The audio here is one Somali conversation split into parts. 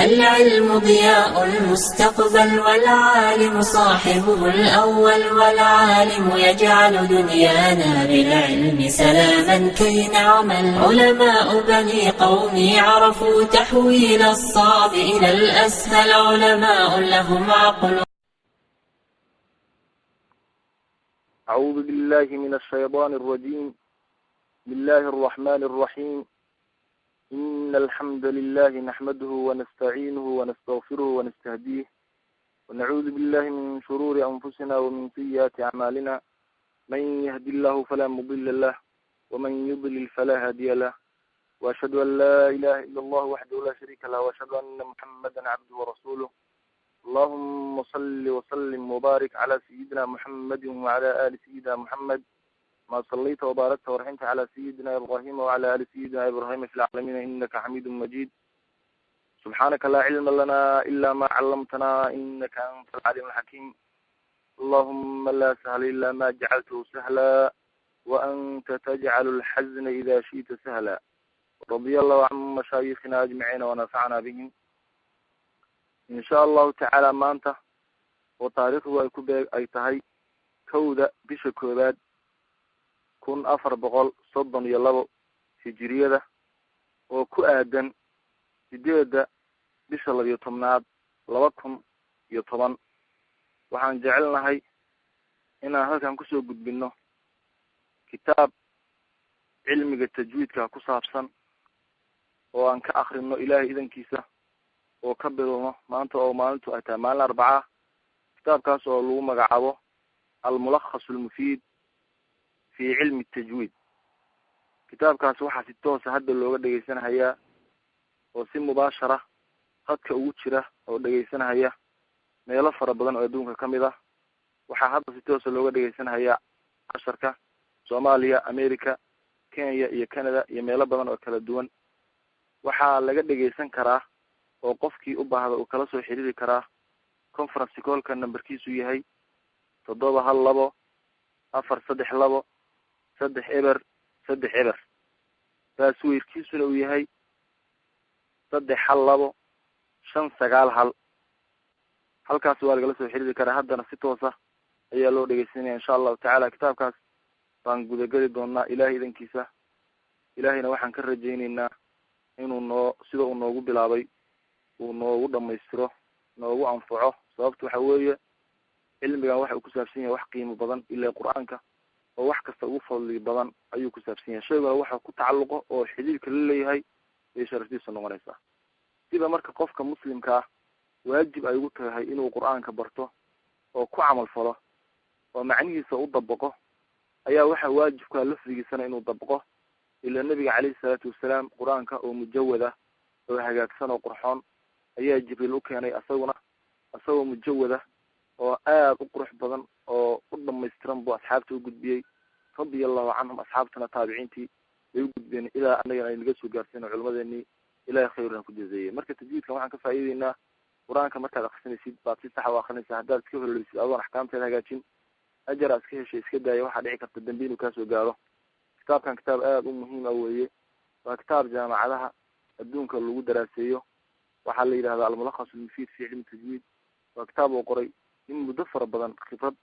العلم ضياء المستقبل، والعالم صاحبه الأول، والعالم يجعل دنيانا بالعلم سلاما كي نعمل. علماء بني قومي عرفوا تحويل الصعب إلى الأسهل، علماء لهم عقل. أعوذ بالله من الشيطان الرجيم. بسم الله الرحمن الرحيم. إن الحمد لله نحمده ونستعينه ونستغفره ونستهديه، ونعوذ بالله من شرور أنفسنا ومن سيئات أعمالنا. من يهد الله فلا مضل له، ومن يضلل فلا هادي له، وأشهد أن لا إله إلا الله وحده لا شريك له، وأشهد أن محمدا عبده ورسوله. اللهم صل وسلم وبارك على سيدنا محمد وعلى آل سيدنا محمد، ما صليت وباركت ورحمت على سيدنا إبراهيم وعلى آل سيدنا إبراهيم في العالمين إنك حميد مجيد. سبحانك لا علم لنا إلا ما علمتنا إنك أنت العليم الحكيم. اللهم لا سهل إلا ما جعلته سهلا، وأنت تجعل الحزن إذا شئت سهلا. رضي الله عن مشايخنا أجمعين ونفعنا بهم إن شاء الله تعالى. maanta oo taariikhdu ay ku beeg ay tahay 1-da bisha 1 1432 hijiriyada, oo ku aadan 8-da bisha 12aad 2010, waxaan jecelnahay inaan halkan kusoo gudbino kitaab cilmiga tajwiidka ku saabsan oo aan ka akrino Ilaahay idankiisa, oo ka bilowno maanta oo maalintu ay tahay maalin Arbaca. Kitaabkaas oo lagu magacaabo Almulakhas Almufiid fi cilmi tajwiid. Kitaabkaas waxaa si toosa hadda looga dhegeysanhayaa oo si mubaashara khadka ugu jira oo dhegeysanhaya meelo fara badan oo adduunka ka mid ah. Waxaa hadda si toosa looga dhegeysanhayaa casharka Soomaaliya, America, Kenya iyo Canada iyo meelo badan oo kala duwan. Waxaa laga dhegeysan karaa oo qofkii u baahda uu kala soo xiriiri karaa conference callka nambarkiisu yahay 712 432 30 30, baasweyrkiisuna uu yahay 312 591. Halkaas waa lagala soo xiriiri karaa. Haddana si toosa ayaa loo dhegeysanaya insha allahu tacaala. Kitaabkaas baan gudageli doonaa Ilaahay idankiisa. Ilaahayna waxaan ka rajayneynaa inuu noo sida uu noogu bilaabay uu noogu dhamaystiro, noogu anfaco. Sababta waxa weeye cilmigan waxa uu ku saabsan yahay wax qiimo badan, ilaa Qur-aanka oo wax kasta ugu fadli badan ayuu ku saabsan yahay. Shayguna waxa ku tacalluqo oo xidhiidhka la leeyahay bay sharaftiisu noqonaysaa. Sida marka qofka muslimka ah waajib ay ugu tahay inuu Qur-aanka barto oo ku camal falo oo macnihiisa u dabaqo, ayaa waxa waajibka lafdigiisana inuu dabaqo. Ilaa nabiga calayhi salaatu wasalaam Qur-aanka oo mujawad ah oo hagaagsan oo qurxoon ayaa Jibriil u keenay, asaguna asagoo mujawad ah oo aad u qurux badan oo u dhamaystiran buu asxaabta u gudbiyey radia allahu canhum. Asxaabtana taabiciintii bay u gudbeen ilaa annagana ay naga soo gaarsiin culimadeenii. Ilaahay khayrna ku jazeeyey. Marka tajwiidkan waxaan ka faa'iideynaa Qur-aanka markaad akrisanaysid baad si sax u akrinaysaa. Haddaad iska hololisid adoon axkaamteeda hagaajin, ajar aad iska heshay iska daaya, waxaa dhici karta dambi inuu kaasoo gaaro. Kitaabkan kitaab aad u muhiim ah weeye. Waa kitaab jaamacadaha adduunka lagu daraaseeyo. Waxaa la yidhahdaa Almulakhas Almufiid fi cilmi tajwiid. Waa kitaab uu qoray in muddo fara badan khibrad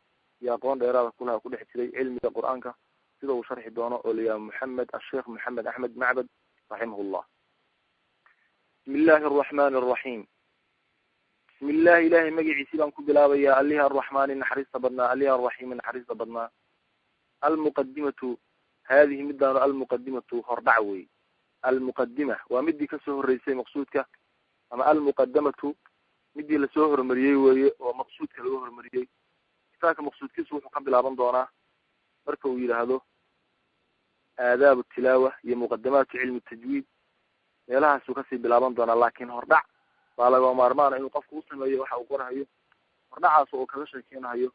iyo aqoon dheeraada kulaha ku dhex jiray cilmiga Qur-aanka, sida uu sharxi doono oo la yidhaha Moxamed Asheekh Moxamed Axmed Macbad raximahullah. Bismi illaahi araxmaani araxiim. Bismi illahi, ilahay magaciisi baan ku bilaabayaa, alihi arraxmaani naxariista badnaa, alihi arraxiimi naxariista badnaa. Almuqadimatu haadihi midaanu almuqadimatu hordhac wey. Almuqadima waa midii kasoo horreysay maqsuudka, ama almuqadamatu midii lasoo horumariyey weeye oo maqsuudka laga horumariyey. Kitaabka maqsuudkiisu wuxuu ka bilaaban doonaa marka uu yidhaahdo aadaabu tilaawa iyo muqadamaatu cilmi tajwiid, meelahaasuu kasii bilaaban doonaa. Laakiin hordhac baa laga maarmaana inuu qofku u sameeyo waxa uu qorahayo. Hordhacaas oo kaga sheekeynahayo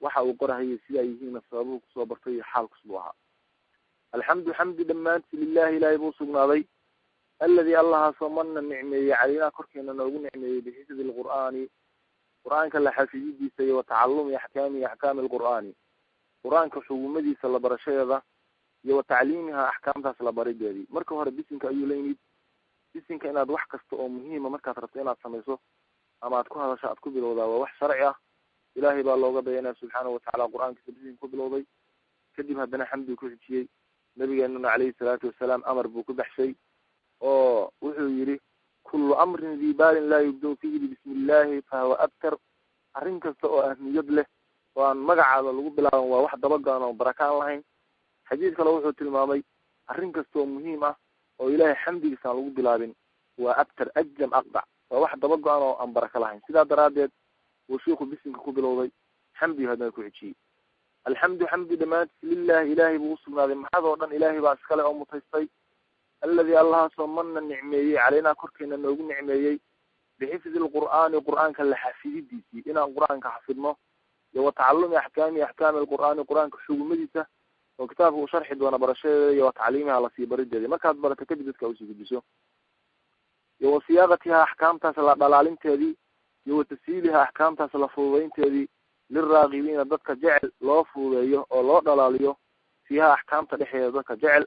waxa uu qorahayo, sida ay yihiinna sababuhu kusoo bartay iyo xaalkus buu ahaa. Alxamdu xamdi dhammaantii lilahi ilaahay buu sugnaaday, alladii allahaasoo mana nicmeeyey calaynaa korkeena noogu nicmeeyey bixifdi lqur'aani, Qur-aanka la xafididiisa, iyo wa tacalumi axkaamihi, axkaami alqur'aani, Qur-aanka xugumadiisa la barashadeeda, iyo wa tacliimiha, axkaamtaas la barideedii. Marka hore bisinka ayuu la yimid. Bisinka inaad wax kasta oo muhiima markaad rabto inaad samayso ama aad ku hadasho aad ku bilowdaa waa wax sharci ah. Ilaahay baa looga dayanaya subxaanahu watacaala, qur-aankiisa bisinka ku bilowday, kadib haddana xamdi ku xijiyey. Nabigeenuna calayhi salaatu wasalaam amar buu ku baxshay oo wuxuu yidhi kullu amrin dii baalin laa yubda fiihi bismi illahi fahuwa abtar. Arrin kasta oo ahmiyad leh oo aan magacaada lagu bilaaban waa wax dabago'an oo baraka aan lahayn. Xadiid kale wuxuu tilmaamay arrin kasta oo muhiim ah oo ilaahay xamdigiisa aan lagu bilaabin waa abtar, ajam, aqdac, waa wax dabago-an oo aan baraka lahayn. Sidaa daraaddeed wuu shiiku bisinka ku bilowday, xamdigu haddana ku xijiyey. Alxamdu xamdi dhammaantiis lilahi ilaahay buu usugnaaday, maxadoo dhan ilaahay baa iskale oo mutaystay. Alladii allahaasoo manna nicmeeyey caleynaa korkeena noogu nicmeeyey bixifdi lqur'aani, qur-aanka la xafididiisii, inaan qur-aanka xafidno, iyo wa tacalumi axkaami axkaami alqur'aani, qur-aanka xugumadiisa oo kitaabka uu sharxi doono barashadeeda, iyo wa tacliimiha lasii barideeda, markaad barato kadib dadka usii gudbiso, iyo wa siyaaqatiha axkaamtaas la dhalaalinteedii, iyo wa tashiiliha axkaamtaas la fududeynteedii, liraagibiina dadka jecel loo fududeeyo oo loo dhalaaliyo, fiiha axkaamta dhexdeeda dadka jecel.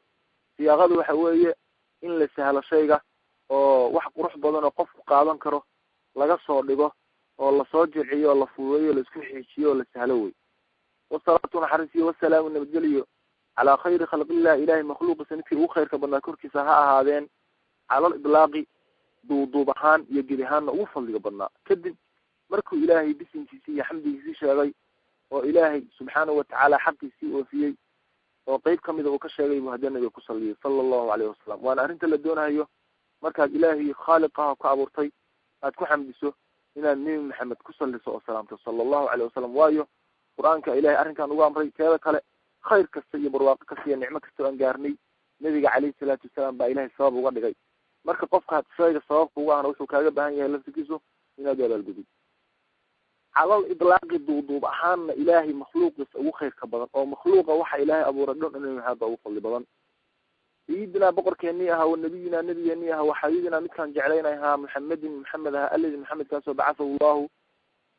Siyaaqadu waxa weeye in la sahlo shayga oo wax qurux badan oo qofku qaadan karo laga soo dhigo oo lasoo jilciyo oo la fududeeyo, laisku xiijiyo oo la sahlo wey. Wasalaatu naxariisiyo wasalaamu nabadgeliyo calaa khayri khalqillah, ilahay makhluuqiisa midkii ugu khayrka badnaa korkiisa ha ahaadeen, calal idlaaqi duuduub ahaan iyo gebi ahaanna ugu fadliga badnaa. Kadib markuu ilaahay bisinkiisii iyo xamdigiisii sheegay oo ilaahay subxaanahu watacaala xaqiisii oofiyey oo qeyb kamida uu ka sheegay buu haddana nabiga ku saliyay sala allahu calayhi wasalam. Waana arrinta la doonahayo markaad ilaahay khaaliqaha ku abuurtay aad ku xamdiso inaad nebi maxamed ku saliso oo salaamto sala allahu calayhi wasalam. Waayo qur-aanka ilahay arrinkan ugu amray. Teeda kale khayr kasta iyo barwaaqo kasta iyo nicmo kasta oo aan gaarnay nabiga calayhi salaatu wasalaam baa ilahay sabab uga dhigay. Marka qofka shayga sababka uga ahna wuxuu kaaga baahan yahay laftigiisu inaad u abaalgudid. Calal idlaaqi duuduub ahaanna ilaahay makhluuqiisa ugu khayrka badan oo makhluuqa waxa ilaahay abuuray dhan nabi maxamed baa ugu fadli badan. Sayidinaa boqorkeennii ahaa, wa nabiyinaa nabigeennii ahaa, wa xabiibinaa midkaan jeclaynay ahaa, muxamedin maxamed ahaa, aladi maxamedkaasoo bacasahu allahu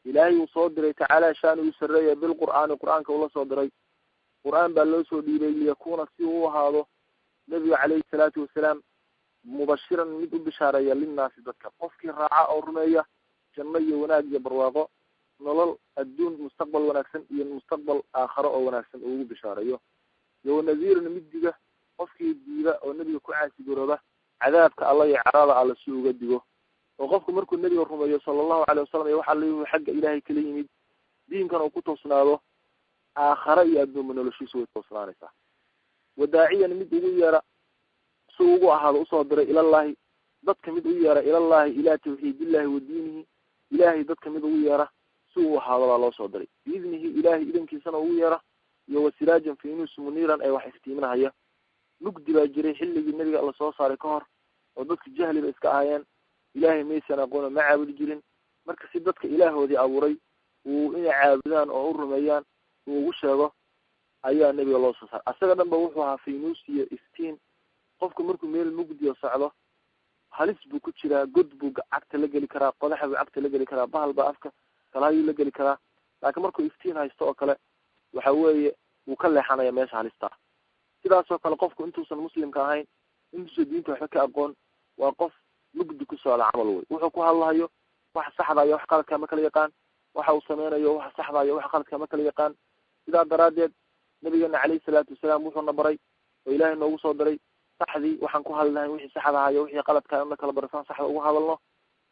ilaahay uu soo diray tacaala shaaniguu sarreeya bilqur'aani, qur-aanka ula soo diray. Qur-aan baa loo soo dhiibay liyakuuna si uu u ahaado nabiga calayhi salaatu wasalaam mubashiran mid u bishaareeya linnaasi dadka, qofkii raaca oo rumeeya janno iyo wanaag iyo barwaaqo, nolol adduun mustaqbal wanaagsan iyo mustaqbal aakharo oo wanaagsan uu ugu bishaareeyo. Iyo wanadiiran mid diga qofkii diida oo nebiga ku caasigorooba cadaabka alla iyo carada alla si uga digo. Oo qofku markuu nebiga rumeeyo sala allahu caleyhi wasalam iyo waxa la xagga ilaahay kala yimid diinkan uu ku toosnaado, aakhare iyo adduunba noloshiisu way toosnaanaysaa. Wadaaciyan mid ugu yeera si ugu ahaado usoo diray ilallahi dadka mid u yeera, ilallahi ilaa tawxiidillahi wa diinihi, ilaahay dadka mid ugu yeera si uu ahaado baa loo soo diray. Biidnihi ilaahay idankiisana ugu yeera, iyo wasiraajan fiinus muniiran ee wax iftiiminahaya. Mugdi baa jiray xilligii nabiga la soo saaray ka hor oo dadku jahliba iska ahaayeen, ilaahay maysan aqoon oo ma caabudi jirin. Marka si dadka ilaahoodii abuuray uu inay caabudaan oo u rumeeyaan uu ugu sheego ayaa nabiga loo soo saaray. Asaga dhan ba wuxuu ahaa fiinuus iyo iftiin. Qofku markuu meel mugdiyo socdo halis buu ku jiraa, god buu cagta la geli karaa, qodaxa buu cagta la geli karaa, bahal baa afka kalaayuu la geli karaa. Laakiin markuu iftiin haysto oo kale waxa weeye wuu ka leexanaya meesha halistaa. Sidaasoo kale qofku intuusan muslimka ahayn, intuusan diinta waxba ka aqoon, waa qof mugdi ku socda camal wey. Wuxuu ku hadlahayo wax saxda iyo wax qaladka ma kala yaqaan, waxa uu sameynayo wax saxda iyo wax qaladka ma kala yaqaan. Sidaa daraaddeed nabigeena calayhi salaatu wasalaam wuxuuna baray oo ilaahay noogu soo diray saxdii waxaan ku hadli lahayn, wixii saxda ahaa iyo wixii qaladka in kala barasaan saxda ugu hadalno,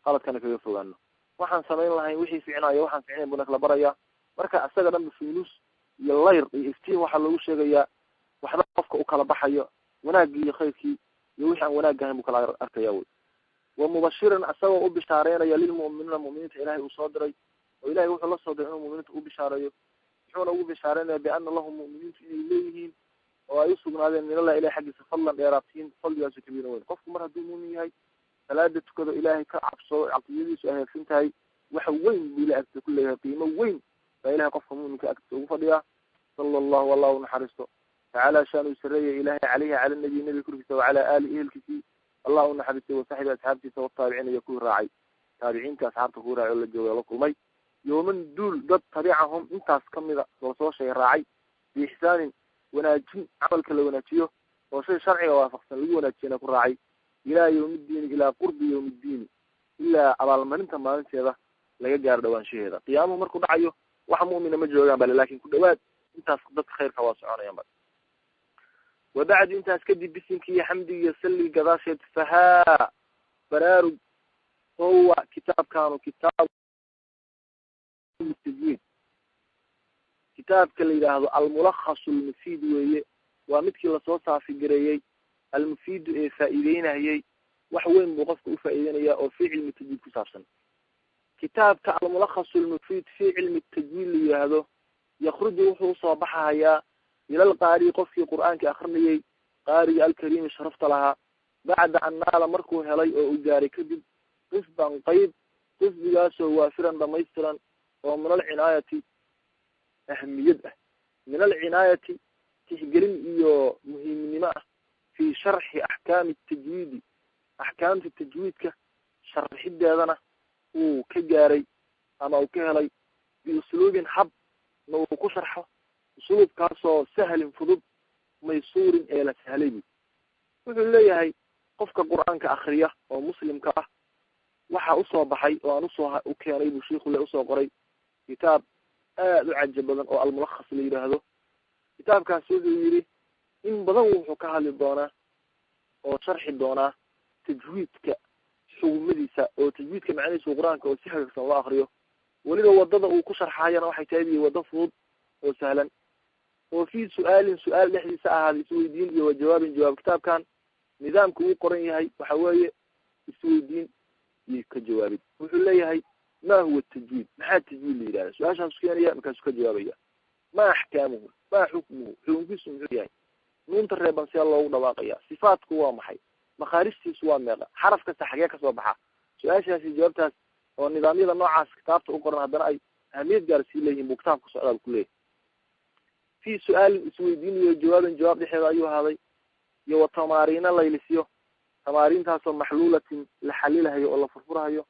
qaladkana kaga fogaano. Waxaan samayn lahayn wixii fiicnaayo waxaan fiicnayn buuna kala barayaa. Marka isaga dhanba fiinus iyo layr iyo iftiin waxaa loogu sheegayaa waxba qofka u kala baxayo wanaaggii iyo khayrkii iyo wixii aan wanaag ahayn buu kala arkaya wey. Wa mubashiran asagoo u bishaareynaya lilmu'miniina mu'miniinta ilaahay uu soo diray, oo ilahay wuxuu la soo diray inuu mu'miniinta u bishaareeyo. Wuxuuna ugu bishaareynaya biana lahum mu'miniintu inay leeyihiin oo ay usugnaadeen minallahi ilahay xaggiisa fadlan dheeraadsiin, fadligaasu kabiiran weyn. Qofku mar hadduu muumin yahay, salaada tukado, ilaahay ka cabsado, caqidadiisu ay hagaagsan tahay, waxa weyn buu ilahay agtiisa ku leeyahay, qiimo weyn baa ilahay qofka muuminka agtiisa ugu fadhiyaa. Sala allahu allah u naxariisto tacaala shaanuu sarreeya ilaahay caleyhi cala nabiy nebiga korkiisa wacalaa aali ehelkiisii allah u naxariistay, wasaxbi asxaabtiisa wataabiciin iyo kuwii raacay, taabiciinta asxaabta kuwii raacay oo la joogay oo la kulmay. Yooman duul dad tabicahum intaas kamida lasoo sheegay raacay biixsaanin wanaajin, camalka la wanaajiyo oo shay sharciga waafaqsan lagu wanaajiyana ku raacay. Ilaa yawmiddiini, ilaa qurbi yawmiddiini, ilaa abaalmarinta maalinteeda laga gaaro dhawaanshaheeda. Qiyaamuhu markuu dhacayo wax mu'mina ma joogaan bale, laakin ku dhawaad intaas dadka khayrka waa soconayaan bale. Wabacdu, intaas kadib, bisinki iyo xamdigi iyo salliga gadaasheed, fahaa baraarug, huwa kitaabkaanu kitaabu tajwiid, kitaabka la yidhaahdo almulakhasu almufiid weeye. Waa midkii lasoo saafigareeyey, almufiidu ee faa'iideynayay. Wax weyn buu qofka ufaa'iideynaya oo fi cilmi tajwiid ku saabsan. Kitaabka almulakhasu almufiid fi cilmi tajwiid la yidhaahdo, yakruju wuxuu usoo baxahayaa ilal qaari, qofkii qur'aanka akrinayay, qaariga alkariimi sharafta lahaa, bacda an naala markuu helay oo uu gaaray kadib, qisban qeyb, qisbigaasoo waafiran dhamaystiran, oo min alcinaayati ahmiyad ah, min alcinaayati tixgelin iyo muhiimnimo ah, fi sharxi axkaami tajwiidi, axkaamta tajwiidka sharxideedana uu ka gaaray ama uu ka helay, biusluubin hab na uu ku sharxo, usluubkaasoo sahlin fudud, maysuurin ee la sahlay. Bu wuxuu leeyahay qofka qur-aanka akriya oo muslimka ah waxa usoo baxay oo aan usoo u keenay buu shiiku le usoo qoray kitaab aad u caja badan oo almulakhas la yidhaahdo. Kitaabkaas wuxuu yidhi in badan wuxuu ka hadli doonaa oo sharxi doonaa tajwiidka xugmadiisa, oo tajwiidka macnihiisu qur-aanka oo si hagaagsan loo akriyo. Weliba wadada uu ku sharxayana waxay tahay biyo waddo fudud oo sahlan, oo fii su-aalin su-aal dhexdiisa ahaaday isweydiin iyo wa jawaabin jawaab. Kitaabkan nidaamka uu qoran yahay waxa weeye isweydiin iyo ka jawaabid. Wuxuu leeyahay ma huwa tajwiid, maxaa tajwiid la yidhahda? Su-aashaasu keenaya, markaasuu ka jawaabaya. Ma axkaamuhu, ma xukmuhu, xukunkiisu muxuu yahay? Nuunta reeban see loogu dhawaaqaya? Sifaatku waa maxay? Makhaarijtiisu waa meeqa? Xaraf kasta xagee kasoo baxa? Su-aashaasi jawaabtaas oo nidaamyada noocaas kitaabta u qoran haddana ay ahamiyad gaar sii leeyihin buu kitaabka socdaa ku leeyahay. Fii su-aalin isweydiin iyo jawaabin jawaab dhexeeda ayuu ahaaday, iyo wa tamaariina laylisiyo, tamaariintaasoo maxluulatin la xalilahayo oo la furfurahayo,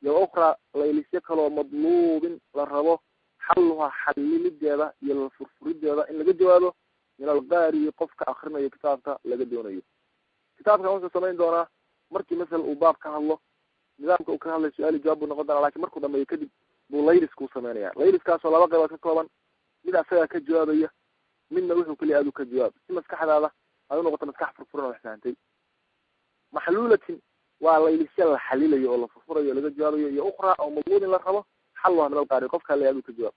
iyo wa ukhraa laylisyo kaloo madluubin la rabo xalluha xalilideeda iyo la furfurideeda in laga jawaabo min alqaari'i, qofka akrinayo kitaabka laga doonayo. Kitaabkan wuxuu samayn doonaa markii masala uu baab ka hadlo, nidaamka uu ka hadlay su-aali jawaab buu noqon doonaa, lakin markuu dhameeyo kadib buu layliskuu sameynaya. Layliskaasoo laba qaybood ka kooban, mid asagaa ka jawaabaya, midna wuxuu keliya aadu ka jawaab, si maskaxdaada ay unoqoto maskax furfuran oo wax fahantay. Maxluulatin waa laylisya la xalilayo oo la furfurayo o laga jawaabayo, iyo ukhraa oo madluubin la rabo xalluha min alqaari, qofka la aadu ka jawaab.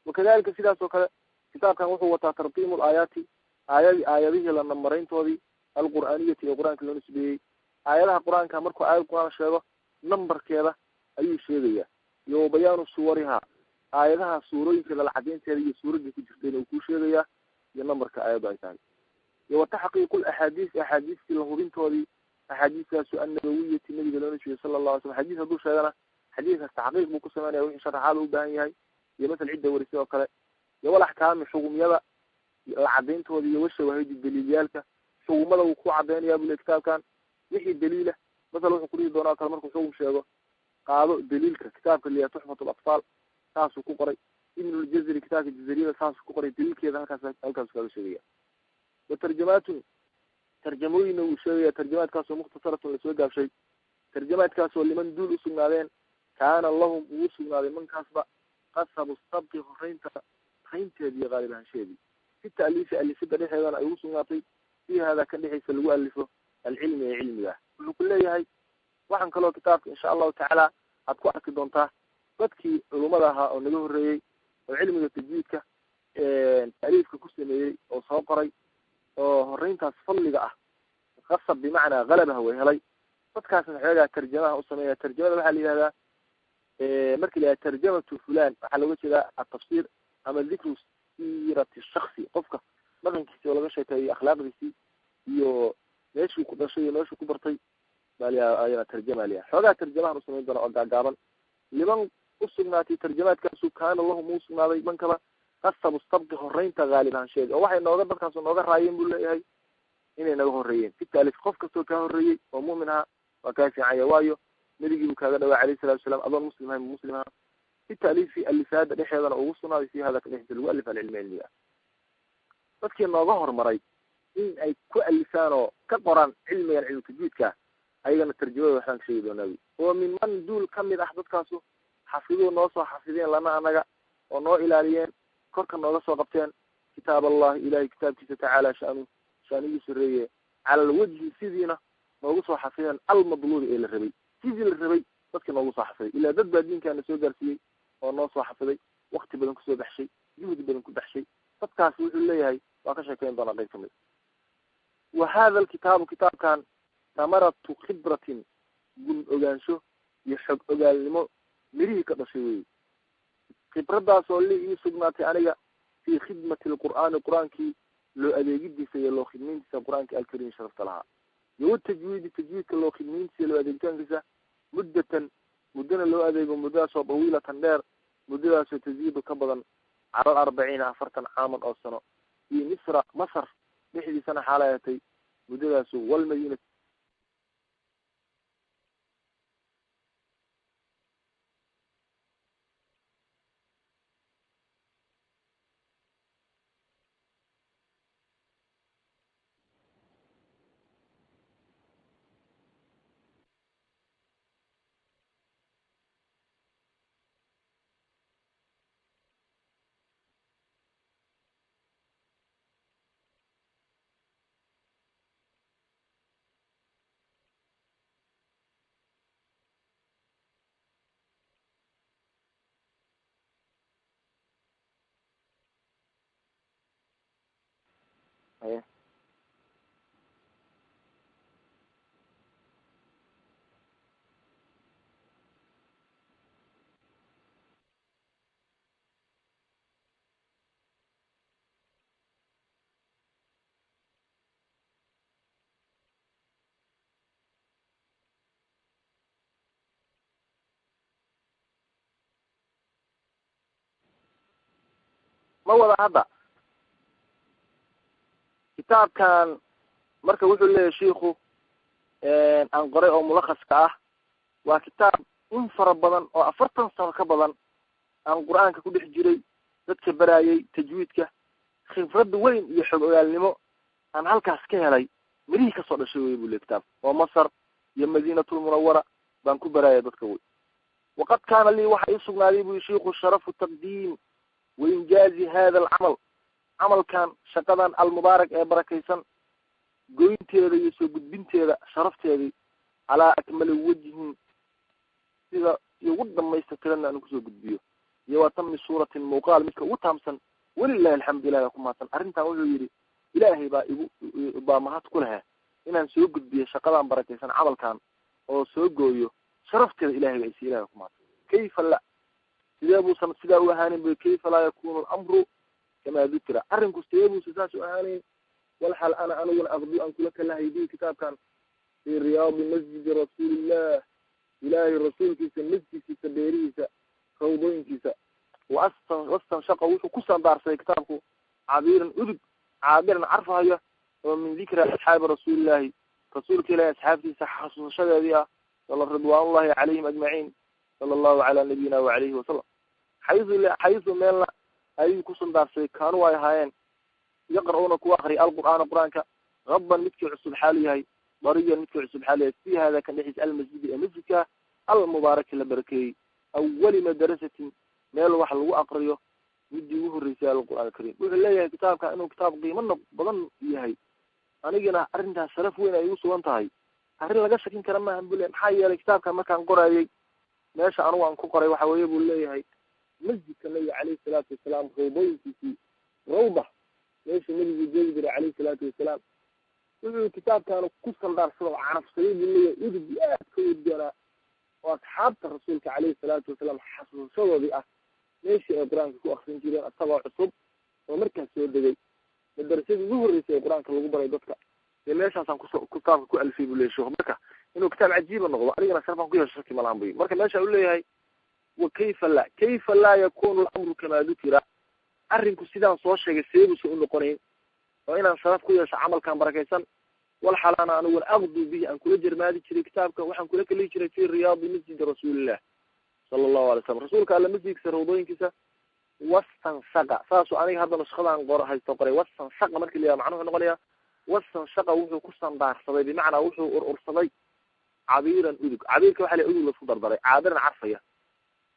Wakadalika sidaas oo kale kitaabkan wuxuu wataa tarqiimu laayaati, aayadi aayadihii la namarayntoodii, alqur'aaniyati ee qur-aanka loo nisbeeyey. Aayadaha qur-aanka markuu aayad qur-aan sheego nambarkeeda ayuu sheegaya, iyo wa bayaanu suwariha, aayadaha suurooyinkeeda la cadaynteeda iyo suuraddii ku jirtayna uu kuu sheegayaa iyo nambarka aayaddu ay tahay, iyo wa taxqiiqu laxaadiis, axaadiistii la hubintoodii, axaadiistaasu annabawiyati nabiga loo nisbeeyey sala allah alay slam. Xadiis hadduu sheegana xadiiskaas taxqiiq buu ku sameynaya, wixii sharaxaada u baahan yahay iyo masal cidda warisay oo kale, iyo wal axkaami xugumyada la cadayntooda, iyo washawaahidi daliilyaalka xugumada wuu ku cadaynaya bule kitaabkan wixii daliila. Masal wuxuu kudhihi doonaa o kale markuu xugum sheego, qaado daliilka kitaabka liya tuxfat latfaal saasuu ku qoray, ibnuljazri kitaabka jazariyada saasuu ku qoray, daliilkeeda halkaas halkaasu kaaga sheegaya. Wa tarjamaatun tarjamooyinna wuu sheegaya, tarjamaadkaasoo mukhtasaratun lasoo gaabshay, tarjamaadkaasoo liman duul usugnaadeen, kaana lahum uu usugnaaday mankaasba qasabu sabqi horeynta raynteedi iyo qaalib ahaanshaheedii, fi taaliifi alifida dhexeedana ay ugu sugnaatay, fi hada kan dhexdiisa lagu alifo alcilmi ee cilmiga ah. Wuxuu ku leeyahay waxaan kaloo kitaabka insha allahu tacaala aad ku arki doontaa dadkii culummada ahaa oo naga horreeyey oo cilmiga tajwiidka taaliifka ku sameeyey oo soo qoray oo horeyntaas fadliga ah, qasab bimacnaa halabaha way helay. Dadkaasna xoogaa tarjamaha u sameeya. Tarjamada waxaa la yihahdaa, marki la yihahda tarjamatu fulan, waxaa looga jeedaa atafsir ama dikru siirati shaksi, qofka dhaqankiisi oo laga sheekeeyo, akhlaaqdiisii iyo meeshuu ku dhashay iyo meeshuu ku bartay baa la tarjama liya. Xoogaa tarjamahan usamayn doona oo gaagaaban liman usugnaatay tarjamaadkaasu kaana lahum uu sugnaaday mankaba qasabu sabqi horeynta haalib ahaansheedi, oo waxay nooga dadkaasu nooga raayeen buu leeyahay inay naga horreeyeen fi taalif. Qof kastoo kaa horreeyey oo mu'min ahaa waa kaa fiicanya, waayo nabigii buu kaaga dhawaa alayhi salatu wasalaam, adoon muslim ahayn muslim ahaa. Fi taaliifi alifaada dhexeedana ugu sugnaaday, fi hada ka dhexdiisa lagu alif alcilmi cilmiga ah. Dadkii nooga horumaray In ay ku alifaan oo ka qoraan cilmigan cilmu tajwiidka, ayagana tarjamada waxbaan ka sheegi doonaa wy. Oo minman duul kamid ah dadkaasu xafiduu noo soo xafideen lana anaga oo noo ilaaliyeen, korka nooga soo qabteen kitaab allahi, ilahay kitaabkiisa, tacaala shanu, shaanigii sareeye, cala alwajhi sidiina noogu soo xafideen almadluubi ee la rabay, sidii la rabay dadka noogu soo xafiday. Ilaa dad baa diinkaana soo gaarsiiyey oo noo soo xafiday, wakti badan kusoo baxshay, juhdi badan ku baxshay. Dadkaasi wuxuu leeyahay waa ka sheekeyn doonaa qayb kamid. Wa hada alkitaabu, kitaabkan, tamaratu khibratin, gun ogaansho iyo xog ogaalnimo mirihii ka dhashay wey, khibradaas oo li ii sugnaatay aniga fii khidmati alqur'aani, qur-aankii loo adeegidiisa iyo loo khidmayntiisa, qur-aanka alkariim sharafta lahaa, iyo watajwiidi, tajwiidka loo khidmayntiisa, loo adeegitaankiisa, muddatan, muddana loo adeego, muddadaasoo dawiilatan dheer, muddadaasoo taziidu ka badan cala alarbaciina, 40 caaman oo sano, fii Misra, Masar dhexdiisana xaalay atay muddadaasu, walmadiina. Haye, ma wada hadda kitaabkan. Marka wuxuu leeyahay shiiku aan qoray oo mulakhaska ah waa kitaab in fara badan oo 40 sano ka badan aan qur-aanka ku dhex jiray, dadka baraayay tajwiidka, khibrad weyn iyo xog ogaalnimo aan halkaas ka helay mirihii kasoo dhashay wey buu ley kitaabka, oo Masar iyo Madiinatulmunawara baan ku baraaya dadka wey. Waqad kaana lii, waxa ii sugnaaday bui shiiku, sharafu taqdiim wa injaazi hada alcamal, camalkan, shaqadan almubaarak ee barakaysan, goynteeda iyo soo gudbinteeda sharafteedii, calaa akmali wajhin, sida ugu dhamaystirtirana aan kusoo gudbiyo, iyo wa tami suuratin, muuqaal midka ugu taamsan. Walilahi alxamdu, ilahi baa ku mahadsan arrintan. Wuxuu yidhi Ilaahay baa igu baa mahad ku lehe inaan soo gudbiyo shaqadan barakaysan, camalkan oo soo gooyo sharafteeda Ilahay baa isi, Ilahay baa ku mahadsan. Kayfa la, sidee buusan sidaa u ahaanin bu? Kayfa laa yakunu alamru kamaa dukira? Arrinku sidee buusan saas u ahaanayn walxal ana aniguna aqdu aan kula kalahay bihi kitaabkan fii riyaadi masjidi rasuulillah, Ilaahay rasuulkiisa masjidkiisa beerihiisa, rawdooyinkiisa. Wastanshaqa, wuxuu ku sandaarsaday kitaabku cabiiran, udug caabiran carfahaya oo min dikri asxaabi rasuulillahi, rasuulka Ilahi asxaabtiisa xasuusashadeedii ah, ridwaanullahi calayhim ajmaciin, sala allahu calaa nabiyina wacalayhi wasalam. Xaysu meelna ayuu ku sandaarsaday kaanuu ay ahaayeen yaqra'uuna kuwa akriya alqur'aana, qur-aanka, haban midkii cusub xaalu yahay, dariyan midkii cusub xaalu yahay, fi hada kan dhexdiisa, almasjidi ee masjidka, almubaaraki la barakeeyey, awali madarasatin, meel wax lagu aqriyo midii ugu horreysay alqur'aan alkarim. Wuxuu leeyahay kitaabka inuu kitaab qiimo badan yahay, anigana arrintaas sharaf weyn ay igu sugan tahay, arrin laga shakin kara maahan buu leyahy. Maxaa yeelay kitaabkan markaan qoraayey, meesha anugu aan ku qoray waxa weeye buu leeyahay masjidka nabiga calayhi salaatu wasalaam rawdooyinkiisii, rawda meesha nabigu joogi jiray calayhi salaatu wasalaam. Wuxuu kitaabkaanu ku saldaarsada oo carafsaday buu leeyahay udug aad ka udgoonaa oo asxaabta rasuulka calayhi salaatu wasalaam xasuusashadoodii ah, meeshii ay qur-aanka ku akrin jireen isagoo cusub oo markaas soo degay, madarasadii ugu horreysay ee qur-aanka lagu baray dadka, dee meeshaasaan kusoo kitaabka ku alfay buu leyahy sheikhu. Marka inuu kitaab cajiiba noqdo anigana sharafaan ku yeesho shaki malahan buy. Marka meesha u leeyahay wa kayfa la, kayfa laa yakunu alamru kamaa dukira? Arrinku sidaan soo sheegay seebuusa u noqonayn oo inaan sharaf ku yeesho camalkan barakaysan, walxalaana aniguna aqdu bihi, aan kula jermaadi jiray kitaabka, waxaan kula kelihi jiray fi riyaadi masjidi rasuulillah sala allahu alay slam, rasuulka alla masjidkiisa rawdooyinkiisa. Wastanshaqa, saasuu aniga hadda nuskhadaan qor haysto qoray. Wastanshaqa marki la yaha macnuhu noqonaya Wastanshaqa wuxuu ku sandaarsaday, bimacnaa wuxuu urursaday cabiiran udug. Cabiirka waxa la udug laisku dardaray, caabiran carfaya.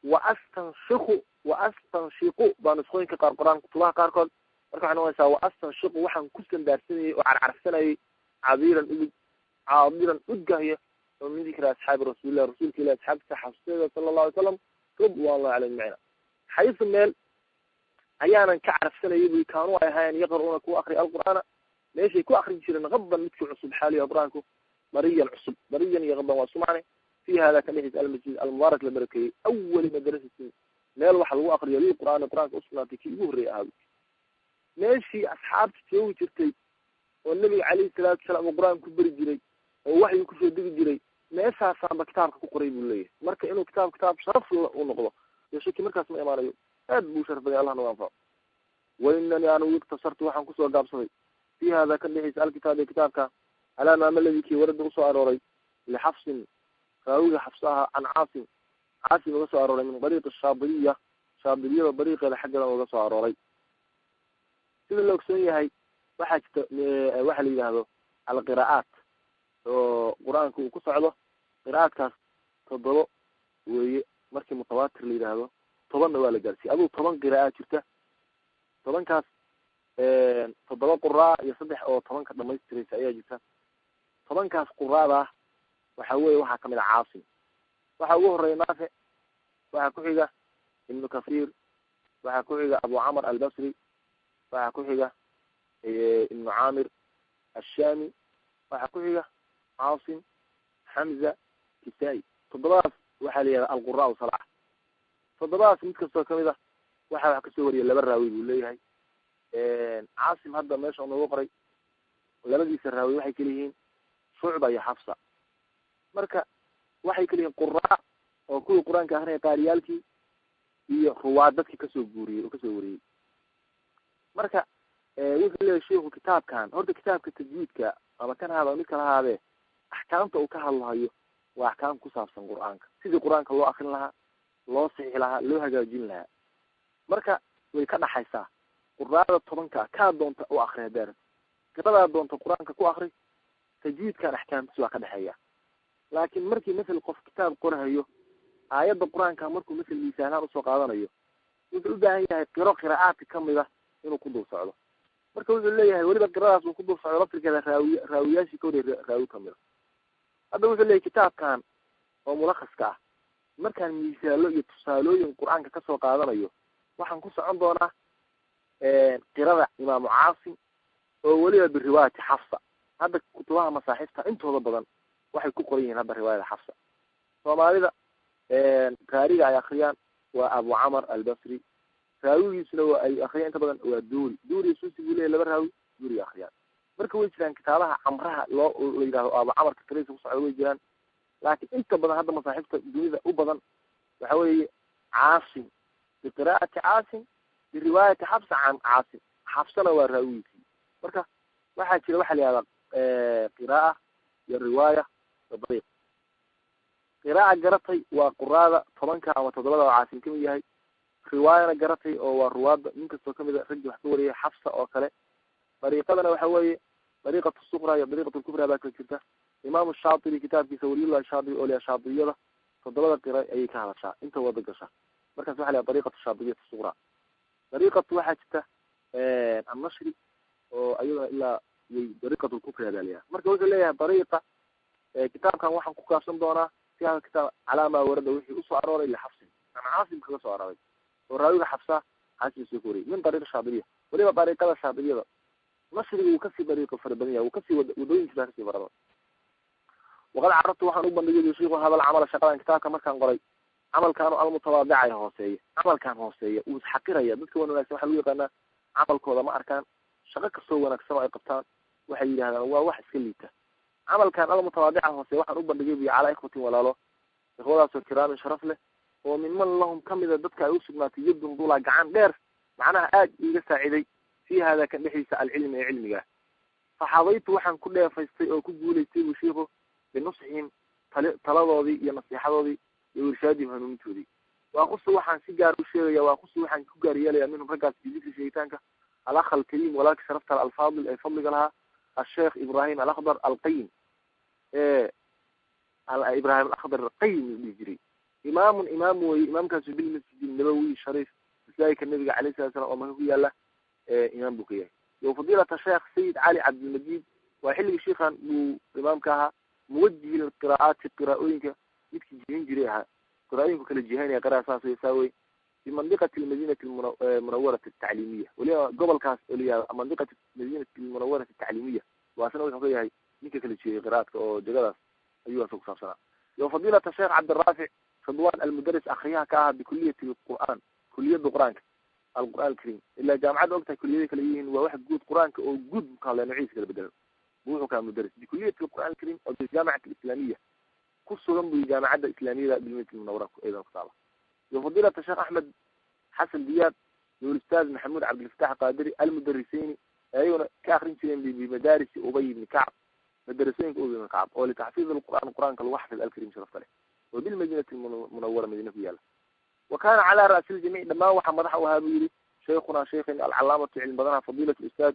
Wa astanshiku, wa astanshiqu baa nusqooyinka qaar qoraan kutubaha qaarkood. Marka waxay noqonaysaa wa astanshiqu, waxaan ku sandaarsanayay oo carcarsanayay cabiiran udug, caadiran udgahya, oo min dikri asxaabi rasuulillah, rasuulka ilahi asxaabtiisa xasuusteeda sala allahu alay salam ridwan llahi caleyhim ajmaciin. Xaysu meel ayaanan ka carfsanayay bui kaanuu ay ahaayeen yaqra'uuna kuwa akriya alqur'aana, meeshay ku akrin jireen qadan midkii cusub xaaliya qur-aanku bariyan cusub, bariyan iyo qadan waa sumane. Fi hada kan dhexdiisa almasjid almubaarak la barakeeyey, awali madrasatin meel waxa lagu akriyo lilqur'aani qur-aanka usugnaatay kii ugu horreeyay ahaa. Meeshii asxaabta joogi jirtay oo nabiga calayhi salaatu wasalaam uu qur-aanka ku beri jiray oo waxyu kusoo degi jiray, meeshaasaanba kitaabka ku qoray buu leeyahay. Marka inuu kitaab kitaab sharaf u noqdo dee shaki markaas ma imaanayo, aad buu sharaf baday, allah nagu anfaco. Wainanii anigu iktasartu waxaan kusoo gaabsaday fi hada kan dhexdiisa alkitaab ee kitaabka calaa maama ladii kii warada usoo arooray lixafsin raawiga xafs ahaa can caasim, caasim uga soo arooray min dariiqi shaadiliya, shaadiliyada dariiqeeda xaggeeda uga soo arooray. Sida la ogsoon yahay waxaa jirta waxa la yidhaahdo alqiraa'aat oo qur-aanka uu ku socdo. Qiraa'aadkaas 7 weeye, markii mutawaatir la yidhaahdo 10na waa la gaarsiiyey. Aduu 10 qiraa'aad jirta, 10kaas 7 quraa iyo 3 oo 10ka dhamaystiraysa ayaa jirta. 10kaas quraada ah waxa weeye waxaa kamid ah Caasim, waxaa ugu horeeya Naafic, waxaa ku xiga Ibnu Kathiir, waxaa ku xiga Abu Camr Albasri, waxaa ku xiga Ibnu Caamir Ashaami, waxaa ku xiga Caasim, Xamza, Kisaa-i. 7daas waxaa la yihahda alquraa sabca. 7daas mid kastoo kamid ah waxa wax kasoo wariya 2 raawi buu leeyahay. Caasim hadda meesha noogu qoray labadiisa raawi waxay kala yihiin Shucba iyo Xafsa. Marka waxay kala yihiin quraa oo kuwii qur-aanka akrinaya qaariyaalkii iyo ruwaad dadkii kasoo guuriyey oo kasoo wariyey. Marka wuxuu leeyahay sheikhu kitaabkan horta kitaabka tajwiidka ama kan haada mid kala haadee, axkaamta uu ka hadlahayo waa axkaam ku saabsan qur-aanka, sidii qur-aanka loo akrin lahaa, loo sixi lahaa, loo hagaajin lahaa. Marka way ka dhaxaysaa quraada 10ka kaa doonta u akri, hadaa qiradaa doonta qur-aanka ku akri, tajwiidkan axkaamtiis waa ka dhexeeya. Laakiin markii masel qof kitaab qorahayo aayadda qur-aanka markuu masel miisaalaan usoo qaadanayo, wuxuu u baahan yahay qiro qiraa'aadka kamid ah inuu ku dul socdo. Marka wuxuu leeyahay weliba qiradaas uu ku dul socdo laftirkeeda raawi raawiyaashii ka horreeyay raawi kamid a. Hadda wuxuu leeyahay kitaabkan oo mulakhaska ah markaan miisaalo iyo tusaalooyin qur-aanka kasoo qaadanayo, waxaan ku socon doonaa qirada Imaamu Caasim oo weliba biriwaayati Xafsa. Hadda kutubaha masaaxiifta intooda badan waxay ku qoran yihiin hadda riwaayada Xafsa. Soomaalida raariga ay akriyaan waa Abu Camar Albasri, raawigiisuna waa ay akriyaan inta badan waa Duuri. Duuri Suusi buu leeyahy 2 raawi, Duuri akriyaan. Marka way jiraan kitaabaha camraha loo la yidhahdo Abu Camarka qiradiisa ku socda way jiraan, laakiin inta badan hadda masaaxiifta dunida u badan waxa weeye Caasim biqiraa'ati Caasim biriwaayati Xafsa can Caasim, Xafsana waa raawigiisii. Marka waxaa jira waxa la yihahdaa qiraa'a iyo riwaaya iyo dariiq. Qiraa'a garatay waa quraada 10ka ama 7da oo Caasim kamid yahay, riwaayana garatay oo waa ruwaada nin kastoo kamid a raggii wax ka wariyay Xafsa oo kale. Dariiqadana waxa weeye dariiqatu suqra iyo dariiqatu lkubra baa kala jirta. Imaamu Shaatibi kitaabkiisa Waliyullahi Shaatibi oo liya Shaatibiyada 7da qira ayay ka hadashaa inta wada gasha. Markaas waxa la yihahda dariiqatu shaatibiyatu suqra. Dariiqatu waxaa jirta annashri oo ayadana ilaa iyo dariiqatu lkubra baa layahay. Marka wuxuu leeyahay dariiqa kitaabkan waxaan ku kaabsan doonaa fi hada kitaab calaa maa warada wixii usoo arooray lixafsin an Caasim kaga soo arooray oo raawiga Xafsa Caasim soo koriyay min dariiq Shaatibiya. Weliba dariiqada Shaatibiyada nashriga wuu kasii dariiqo fara badan yahay, wuu kasii wadooyinkiisa kasii fara badan. Waqad carabtu waxaan u bandhigay shiiku hadal camala shaqadan kitaabka markaan qoray, camalkaanu almutawaadicay hooseeya, camalkaan hooseeya wuu isxaqiraya. Dadka wan wanaagsan waxaa lagu yaqaanaa camalkooda ma arkaan, shaqo kastoo wanaagsan oo ay qabtaan waxay yidhahdaan waa wax iska liita. Camalkaan almutawaadica hooseeya waxaan u bandhigay buy calaa ikhwatin walaalo, ikhwadaasoo kiraamin sharaf leh oo minman lahum kamida dadka ay usugnaatay yadun dulaa gacan dheer, macnaha aad iiga saaciday fi hada kan dhexdiisa alcilmi ee cilmiga. Faxadaytu waxaan ku dheefaystay oo ku guulaystay buu shiiku binusxihim taladoodii iyo nasiixadoodii iyo irshaadihim hanuunintoodii. Waaqusu waxaan si gaar u sheegaya, waaqusu waxaan ku gaar yeelaya minhum raggaas bidikri sheegitaanka alakh alkariim walaalka sharafta alfaadil ee fadliga lahaa Asheekh Ibrahim Alakhdar Alqayim, Ibrahim Alakhdar Alqayim la dhihi jiray. Imaamun imaam weye, imaamkaasu bilmasjid Nabawi Shariif, masaajidka Nabiga alayh salatu salam oo Maka ku yaala imaam buu ka yahay. Iyo fadiilata Sheekh Sayid Cali Cabdilmajid, waa xilligii shiikan buu imaamka ahaa, muwajihi lilqiraa'aati, qiraa'ooyinka midkii jihin jiray ahaa, qiraa'ooyinku kala jihaynaya, qira'a saas wey saa wey, fi mandiqati almadinati almunawarati altacliimiya, weliba gobolkaas oo la yihahdo mandiqati madinati almunawarati altacliimiya, waasna wuxuu ka yahay ninka kala jihiyay qiraa'adka oo jegadaas ayuu asa kusaabsanaa. Iyo fadiilata Sheekh Cabdiraafic Ridwan almudaris, akriyaha ka ahaa bikuliyati alqur'aan, kuliyadda qur-aanka, alqur'aan alkarim, ilaa jaamacadda ogtahay kuliyada kala yihiin, waa wax guud, qur-aanka oo guud bu ka hadlaya, nociisa kala bedelan bu wuxuu kaa mudaris bikuliyati alqur'aan alkarim oo bijaamacati alislaamiya ku sugan bu jaamacadda islaamiyada bilmadinati almunawara aydan ku taala. Iyo fadiilata Sheekh Axmed Xasan Diyaab iyo ustaaz Maxamuud Cabdilfataax Qaadiri almudariseyni, ayaguna ka akrin jireen bimadaarisi Ubay ibni Kacb, madarasooyinka Ubay ibni Kacb oo litaxfiid alqur'aan, qur-aanka lagu xafid, alkarim sharafta leh, oo bilmadinati almunawara Madiina ku yaala. Wa kana calaa ra'si ljamiic, dhammaan waxaa madaxa u ahaa buu yihi shaykhunaa shaykhina alcalaamatu cilmi badanaha fadiilat ustaad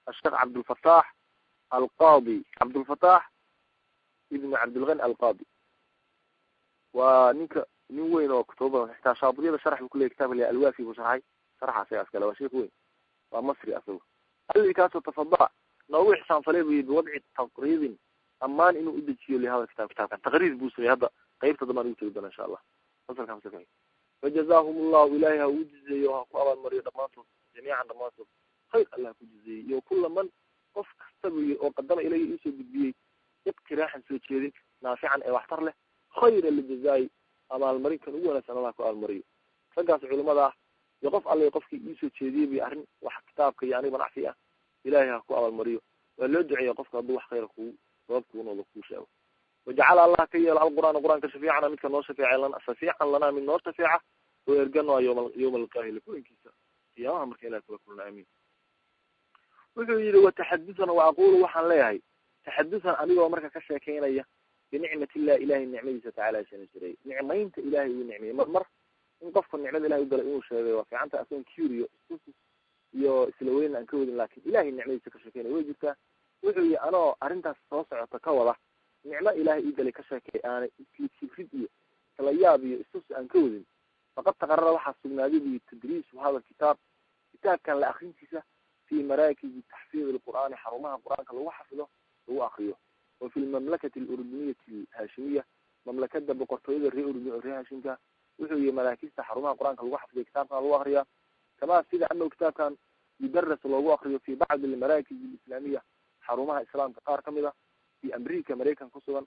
asheekh Cabdulfataax Alqaadi, Cabdulfataax ibn Cabdilgani Alqaadi, waa ninka nin weyn oo kutubo badan, xitaa shaatibiyada sharax buu kuleyay, kitabka la Alwaafi buu sharxay, sharxaas ayaa iskale, waa sheikh weyn, waa Masri asagu. Alladii kaasoo tafadala noogu ixsaanfalay buu yihi biwadci taqriidin, ammaan inuu udejiyo lihada kitaab, kitaabkan taqriir buu sameyey, hadda qaybta dambaan ugu tegi doona insha Allah fasalkan fasalka. Fajazaahum allahu, ilahay ha ugu jizeeyo, ha ku abaalmariyo dhammaantood, jamiican dhammaantood khayr Allah ha ku jizeeyey, iyo kula man qof kasta buu yihi oo qadama ilayhi iisoo gudbiyey iqtiraaxan, soo jeedin, naafican ee waxtar leh, khayra lijazaayi, abaalmarinkan ugu wanaagsan Allah ku abaalmariyo raggaas culimada ah, iyo qof alla qofkii iisoo jeediyey bi arrin wax kitaabka iyo aniga nacfi ah, ilahay ha ku abaalmariyo. Waa loo duceeya qofka hadduu wax khayra kugu sabab kugu noqdo, kuu sheego. Wajacala Allah ka yeelo alqur'aana qur-aanka shafiicana midka noo shafeecay, lana shafiican, lanaa mid noo shafeeca oo erganoa yoma yowma alqaahila, kulankiisa qiyaamaha marka ilahi kula kulna, amiin. Wuxuu yihi wataxadusan, wa aqulu waxaan leeyahay taxadusan, anigoo marka ka sheekeynaya binicmat illah, ilahay nicmadiisa tacala shana jiray, nicmaynta ilahay uu nicmeeyey. Mar mar in qofka nicmada ilahay u galay inuu sheegay waa fiicanta, asagoon curio istusus iyo isla weyn aan ka wadin, laakin ilahay nicmadiisa ka sheekeynaya way jirtaa. Wuxuu yihi anoo arrintaas soo socota ka wada, nicmo ilahay ii galay ka sheekay, aanay isla kibrid iyo kala yaab iyo istus aan ka wadin, faqad taqarara waxaa sugnaaday buyi tadriisu hada kitaab, kitaabkan la akrintiisa, fi maraakiji taxfiid alqur'aani, xarumaha qur-aanka lagu xafido lagu akriyo, oo fi lmamlakati alurduniyati alhaashimiya, mamlakada boqortooyada reer Urdun oo reer Haashimka. Wuxuu yihi maraakista xarumaha qur-aanka lagu xafidiyo kitaabkan lagu akriyaa, kamaa sida anahu kitaabkan yudaras loogu akriyo fi bacdi almaraakij alislaamiya, xarumaha islaamka qaar kamid ah, fi Amrica, Maraykan ku sugan,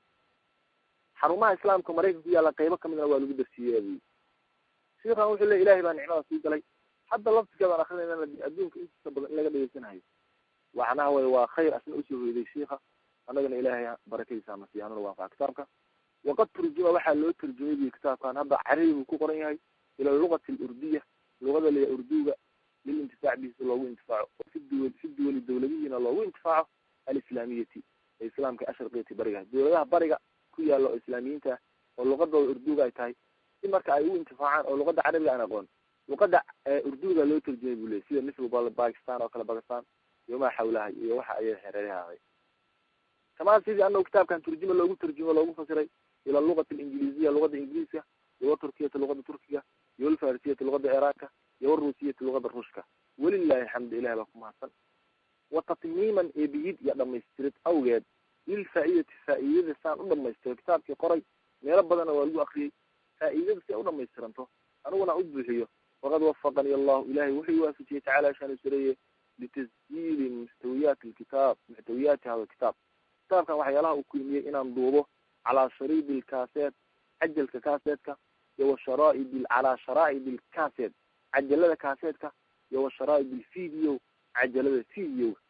xarumaha islaamka Maraykan ku yaalla qaybo kamidna waa lagu darsiiyey buyi. Shiikan wuxuu leey ilahay baa nicmada sii galay, hadda laftigeedaan akrinayna adduunka intiisa badan in laga dhegeysanayo, macnaha way waa khayr asna usoo hoyday shiika, annagana ilaahay barakadiisa ama siihanuna waafaca kitaabka. Waqad turjuma, waxaa loo tarjumay buyi kitaabkan, hadda carabi buu ku qoran yahay, ila lugati alurdiya, luqada liya urduga, lilintifaac bihi, si loogu intifaaco, wa fi duwal, fi duwali, dawladihiina loogu intifaaco, alislaamiyati ee islaamka, asharqiyati bariga, dawladaha bariga ku yaalla oo islaamiyiinta ah oo luqadooda urduga ay tahay, si marka ay u intifaacaan oo luqada carabiga aan aqoon, luqada urduga loo tarjumay buu leyay, sida misl Bakistan oo kale, Bakistan iyo maa xawlaha iyo waxa ayay xereeraha. Kamaa sidii anagu kitaabkan turjuma loogu tarjumo, loogu fasiray ila lugati alingiliziya, luqada ingiriiska, iyo waturkiyata, luqada turkiga, iyo alfarisiyata, luqada iraanka, iyo waruusiyata, luqada ruushka. Walilahi alxamdu, ilahi baa ku mahadsan. Wa tatmiiman, eebiyid iyo dhamaystirid awgeed, lilfaa'idati, faa'iidada saan u dhamaystiro, kitaabkii qoray meelo badanna waa lagu akriyey, faa'iidada si ay u dhamaystiranto aniguna u buuxiyo, faqad wafaqani allahu, ilahay wuxuu waafajiyey tacala shaanu sareeye, litasjiili muxtawiyaati alkitaab, muxtawiyaati hada kitaab, kitaabkan waxyaalaha uu kulmiyey inaan duubo, calaa shariidi lkaseet, cajalka kaseetka, iyo washaraaid, calaa sharaa'id alkaset, cajalada kaseetka, iyo washaraaid alvideo, cajalada videoga.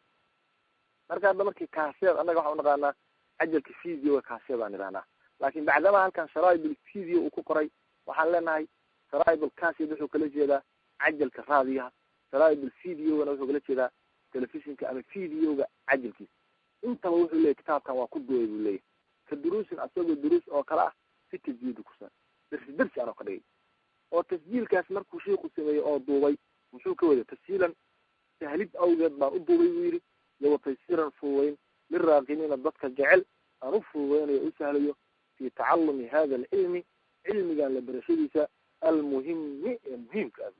Marka hadda markii kaseet annaga waxaan unaqaanaa cajalka videoga kaseet aan idhahnaa, laakin bacdama halkan sharaa'id alvideo uu ku qoray, waxaan leenahay sharaa'id alkaset wuxuu kala jeedaa cajalka raadiyaha, sharaa'id alvideogana wuxuu kala jeedaa telefishinka ama videoga cajalkiisa. Intaba wuxuu leyahy kitaabkan waa ku duubay buu leeyahy, ka duruusin, asagoo duruus oo kale ah, si tajwiidi kusan darsi darsi anoo ka dhigay, oo tasjiilkaas markuu shiiku sameeyey oo duubay muxuu ka wada tashiilan, sahlid awgeed baan u duubay buu yidhi, iyo wa taysiiran, fududayn. Liraaqibiina, dadka jecel aan u fududeynayo, u sahlayo, fi tacalumi hada alcilmi, cilmigan la barashadiisa, almuhimi ee muhiimka ah,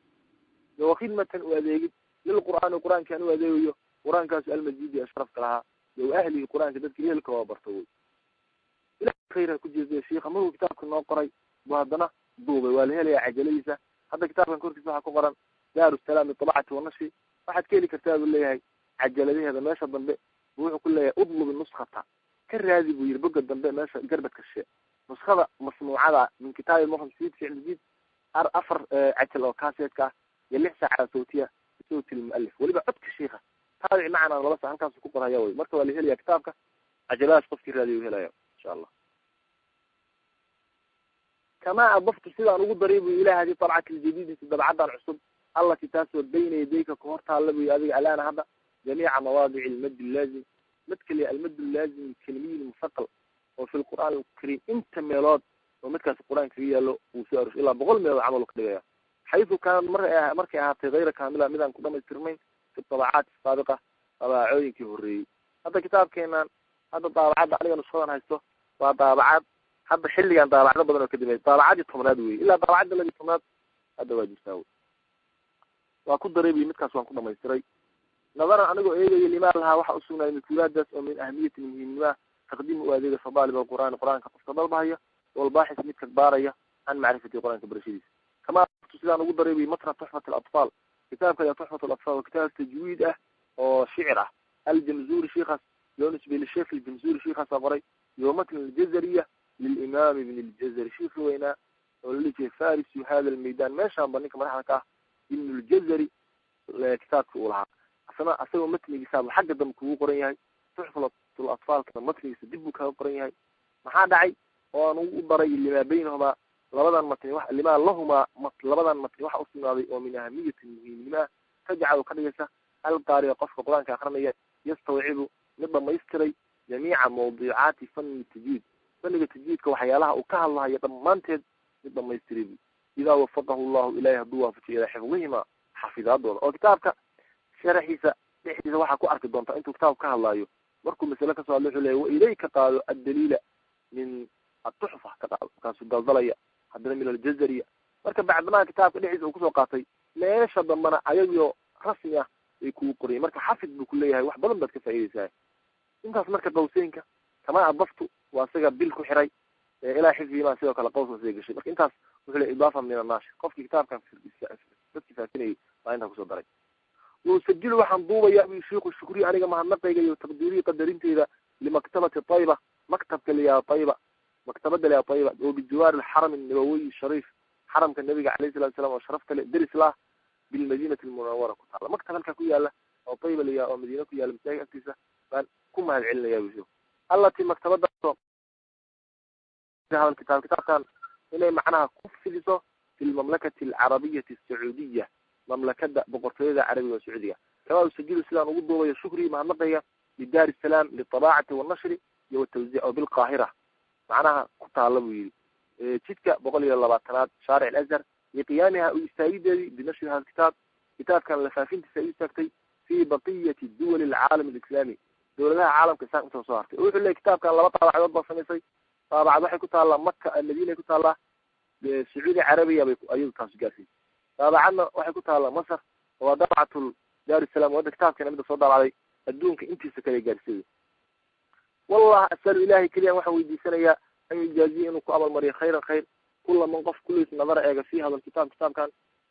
iyo wakhidmatan u adeegid, lilqur'aani, qur-aanki aan u adeegayo, qur-aankaasu almajidi ee sharafka lahaa, iyo wa ahlihi, qur-aanka dadka ehelka waa barta wey. Ilahay khayr ha ku jeediya shiika. Markuu kitaabka noo qoray buu haddana duubay, waa la helayaa cajaladiisa. Hadda kitaabkan korkiisa waxaa ku qoran Daaru Salaam litabacati wanashri. Waxaad ka heli kartaa buu leeyahay cajaladaheeda. Meesha dambe buu wuxuu ku leeyahay udlub nuskata, ka raadi buu yihi, boga dambe meesha garbadka shishe, nuskada masnuucada min kitaabi muhim siid ficil jadiid, 4 cajal oo kaaseedka ah iyo 6 saaca sawtiya bisawti lmualif, weliba codka shiika taabic macnaa laba sac halkaasu ku qorhaya wey. Marka waa la helaya kitaabka, cajaladaas qofkii raadiya u helaya insha Allah. Kamaa adaftu, sidaan ugu daray bu ilah hadi dabcati ljadiidati, dabcadan cusub, allati taasoo bayna yadayka, ka hor taalla buy adiga, alaana hadda, jamiica mawaadici almad laazim, mad kaliya almad laazim kelimiyi lmusaqal oo fi lqur'aan alkariim, inta meelood oo midkaas qur-aanka kaga yaalo uu soo aroshay, ilaa 100 meelood camal ka dhigaya, xaysu kaanad markay ahaatay hayra kaamila, midaan ku dhamaystirnayn, fi dabacaat asaabiqa, dabaacooyinkii horreeyey. Hadda kitaabkeenan hadda daabacadda aniga nushadan haysto waa daabacad hadda xilligan daabacdo badan oo kadib daabacadii 10aad wey, ilaa daabacadda 12aad hadda waa jirtaa wey. Waa ku daray buy midkaas, waan ku dhamaystiray. Nadaran, anigoo eegaya, limaa lahaa, waxa usugnaaday, madkuuraadaas oo min ahamiyatin, muhiimnimaa, taqdiim u adeega fadaalib alqur'aani, qur-aanka qofka dalbahaya, walbaaxis, midka baaraya, can macrifati, qur-aanka barashadiisa. Kama sidaan ugu daray buy matna tuxfat alatfaal, kitaabka ya tuxfat alatfaal, waa kitaab tajwiid ah oo shicir ah, aljamzuri, sheikaas loo nisbeyey lisheikh aljamzuri, sheikaasaa qoray, iyo matn aljazariya lilimaam ibn aljazari, sheikhi weynaa oo la dhihi jiray farisu hada almaydan, meeshaan ba ninka madaxda ka ah, ibn ljazari, kitaabki uu lahaa asna asagoo matnigiisaaba xagga dambe kugu qoran yahay. Tuxfatul atfaalkana matnigiisa dib buu kaga qoran yahay. Maxaa dhacay oo aan ugu daray? Limaa baynahumaa, labadan matni, limaa lahumaa, labadan matni waxa usugnaaday oo min ahamiyatin, muhiimnimaa, tajcalu, ka dhigaysa, alqaariga, qofka qur-aanka akrinaya, yastawcibu, mid dhamaystiray, jamiica mawduucaati fanni tajwiid, fanniga tajwiidka waxyaalaha uu ka hadlahayo dhammaanteed mid dhamaystiray bu, idaa wafaqahu llahu, ilahay hadduu waafajiyo, ilaa xifdihima, xafidaadooda. Oo kitaabka sharaxiisa dhexdiisa waxaa ku arki doontaa intuu kitaabka ka hadlaayo, markuu masale kasoo hadlo wuxuu leeyahy wa ilayka qaado addaliila min atuxfa ka qaado, markaasuu daldalaya haddana min aljazariya. Marka bacdamaa kitaabka dhexdiisa uu kusoo qaatay, meesha dambana ayagoo rasmi ah ay kugu qoriyay. Marka xafid buu kuleeyahay, wax badan baad ka faa'iideysaa intaas. Marka qawseynka kamaa adaftu waa isaga bil ku xiray ilaa xifdihimaa, sidoo kale qaws siga gashay. Marka intaas wuxuu leey idaafa min annaashir, qofkii kitaabkan dadkii faafinayay baa intaa kusoo daray. Wausajilu, waxaan duubayaa bu shiiku, shukriya, aniga mahadnaqayga iyo taqdiiriyi, qadarinteyda, limaktabati tayba, maktabka liyaa tayba, maktabada liyaa tayba, oo bijiwaari alxaram annabawiy shariif, xaramka nabiga alayhi salatu salam oo sharafta le deris lah, bilmadinati almunawara ku taala. Maktab halkaa ku yaala oo tayba liyaa oo madiina ku yaala, masaajid agtiisa, baan ku mahad celinaya bu shiiku, allatii maktabadaasoo hada kitaab, kitaabkan inay macnaha ku fidiso, fi lmamlakati alcarabiyati asacuudiya, mamlakada boqortooyada carabiga oo sacuudiga. Kamaa usajilu, sidaan ugu duubayo, shukrii, mahadnaqaya, lidaari salaam liطabaacati wannashri iyo watawziic, oo bilqaahira macnaha ku taala buu yihi, jidka 120aad, shaaric alazhar, liqiyaamiha, u istaagideedii, binashri hada kitaab, kitaabkan la faafintiisa ay u istaagtay, fi baqiyati duwali alcaalam alislaami, dowladaha caalamka islaamka inta soo hartay. Oo wuxuu leeyay kitaabkan laba daabacadood baa samaysay. Daabacad waxay ku taallaa Maka, Madiinay ku taallaa, Sacuudi Carabiya bay ayadu taas gaarsiisay. Daabacadna waxay ku taallaa Masar, waa daabcatul Daarusalaam, wadda kitaabkeena mida soo daabacday, adduunka intiisa kale gaarsiiyay. Wallah asalu, ilahay keliya waxaan weydiisanayaa, an yujaaziya, inuu ku abaalmariyo, khayran khayr, kula man, qof kulliis, nadara, eega, fi hada alkitaab, kitaabkan,